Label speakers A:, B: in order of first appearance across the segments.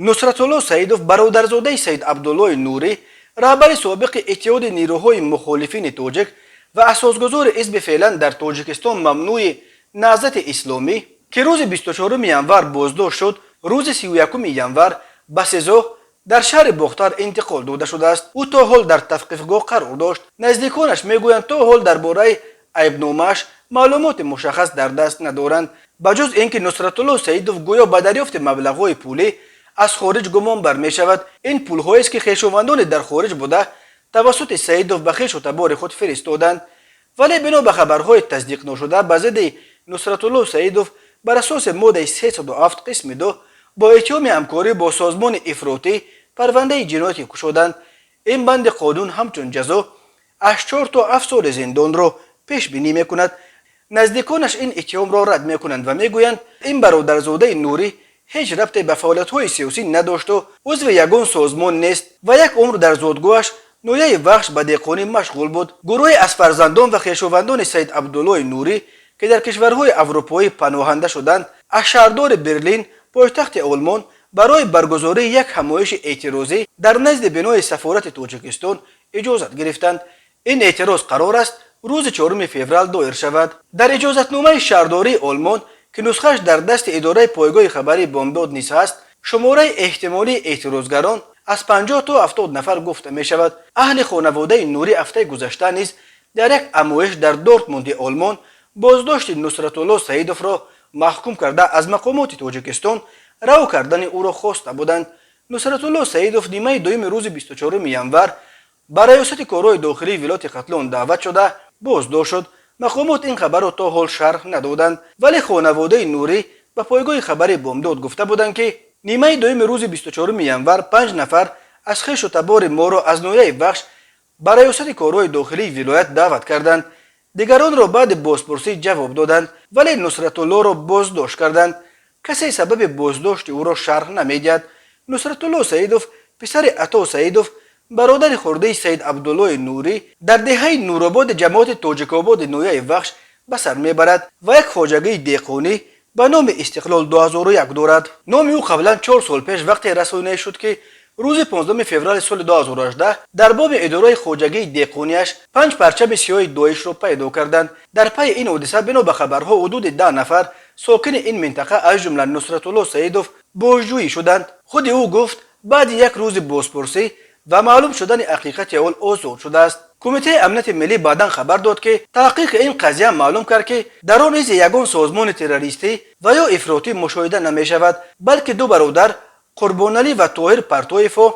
A: Нусратулло Саидов, бародарзодаи Саид Абдуллои Нурӣ, раҳбари собиқи Иттиҳоди нирӯҳои мухолифини тоҷик ва асосгузори ҳизби феълан дар Тоҷикистон мамнӯи Наҳзати Исломӣ, ки рӯзи 24 январ боздошт шуд, рӯзи 31 январ ба СИЗО дар шаҳри Бохтар интиқол дода шудааст. Ӯ то ҳол дар тавқифгоҳ қарор дошт. Наздиконаш мегӯянд, то ҳол дар бораи айбномааш маълумоти мушаххас дар даст надоранд, ба ҷуз ин ки Нусратулло Саидов гӯё ба дарёфти маблағҳои пулӣ аз хориҷ гумон бар мешавад. Ин пулҳоест, ки хешовандони дар хориҷ буда тавассути Саидов ба хешу табори худ фиристоданд. Вале бино ба хабарҳои тасдиқношуда, ба зидди Нусратулло Саидов бар асоси моддаи 307 қисми 2 бо иттиҳоми ҳамкорӣ бо созмони ифротӣ парвандаи ҷиноятӣ кушоданд. Ин банди қонун ҳамчун ҷазо аз 4 то 7 соли зиндонро пешбинӣ мекунад. Наздиконаш ин иттиҳомро рад мекунанд ва мегӯянд, ин бародарзодаи Нурӣ ҳеҷ рабте ба фаъолиятҳои сиёсӣ надошту узви ягон созмон нест ва як умр дар зодгоҳаш, ноҳияи Вахш, ба деҳқонӣ машғул буд. Гурӯҳе аз фарзандон ва хешовандони Саид Абдуллои Нурӣ, ки дар кишварҳои аврупоӣ паноҳанда шуданд, аз шаҳрдори Берлин, пойтахти Олмон, барои баргузории як ҳамоиши эътирозӣ дар назди бинои сафорати Тоҷикистон иҷозат гирифтанд. Ин эътироз қарор аст рӯзи 4 феврал доир шавад. Дар иҷозатномаи шаҳрдории Олмон, ки нусхааш дар дасти идораи пойгоҳи хабарии Бомдод низ ҳаст, шумораи эҳтимолии эътирозгарон аз 50 то 70 нафар гуфта мешавад. Аҳли хонаводаи Нурӣ ҳафтаи гузашта низ дар як ҳамоиш дар Дортмунди Олмон боздошти Нусратулло Саидовро маҳкум карда, аз мақомоти Тоҷикистон раҳо кардани ӯро хоста буданд. Нусратулло Саидов нимаи дуюми рӯзи 24 январ ба Раёсати корҳои дохилии вилояти Хатлон даъват шуда, боздошт шуд. Мақомот ин хабарро то ҳол шарҳ надоданд, вале хонаводаи Нурӣ ба пойгоҳи хабари Бомдод гуфта буданд, ки нимаи дуюми рӯзи 24 январ панҷ нафар аз хешу табори моро аз ноҳияи Вахш ба Раёсати корҳои дохилии вилоят даъват карданд. Дигаронро баъди бозпурсӣ ҷавоб доданд, вале Нусратуллоро боздошт карданд. Касе сабаби боздошти ӯро шарҳ намедиҳад. Нусратулло Саидов, писари Ато Саидов, бародари хурдаи Саид Абдуллои Нурӣ, дар деҳаи Нурободи ҷамоати Тоҷикободи ноҳияи Вахш ба сар мебарад ва як хоҷагии деҳқонӣ ба номи Истиқлол 2001 дорад. Номи ӯ қаблан 4 сол пеш вақте расонаӣ шуд, ки рӯзи 15 феврали соли 2018 дар боми идораи хоҷагии деҳқонияш панҷ парчами сиёҳи Доишро пайдо карданд. Дар пайи ин ҳодиса, бино ба хабарҳо, ҳудуди 10 нафар сокини ин минтақа, аз ҷумла Нусратулло Саидов, бозҷӯӣ шуданд. Худи ӯ гуфт, баъди як рӯзи бозпурсӣ ва маълум шудани ҳақиқати ҳол озод шудааст. Кумитаи амнияти миллӣ баъдан хабар дод, ки таҳқиқи ин қазия маълум кард, ки дар он изи ягон созмони террористӣ ва ё ифротӣ мушоҳида намешавад, балки ду бародар, Қурбоналӣ ва Тоҳир Партоевҳо,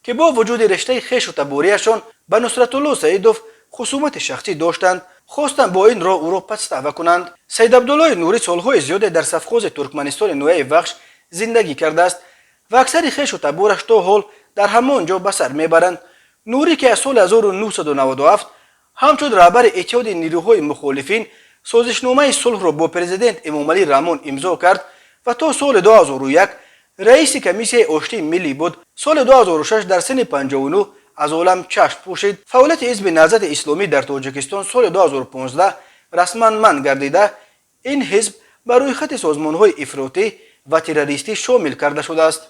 A: ки бо вуҷуди риштаи хешу табориашон ба Нусратулло Саидов хусумати шахсӣ доштанд, хостанд бо ин роҳ ӯро подстава кунанд. Саид Абдуллои Нурӣ солҳои зиёде дар совхози Туркманистони ноҳияи Вахш зиндагӣ кардааст ва аксари хешу табораш то ҳол дар ҳамон ҷо ба сар мебаранд. Нурӣ, ки аз соли 1997 ҳамчун раҳбари Иттиҳоди нирӯҳои мухолифин созишномаи сулҳро бо президент Эмомалӣ Раҳмон имзо кард ва то соли 2001 раиси Комиссияи оштии миллӣ буд, соли 2006 дар синни 59 аз олам чашм пӯшид. Фаъолияти ҳизби Наҳзати Исломӣ дар Тоҷикистон соли 2015 расман манъ гардида, ин ҳизб ба рӯйхати созмонҳои ифротӣ ва террористӣ шомил карда шудааст.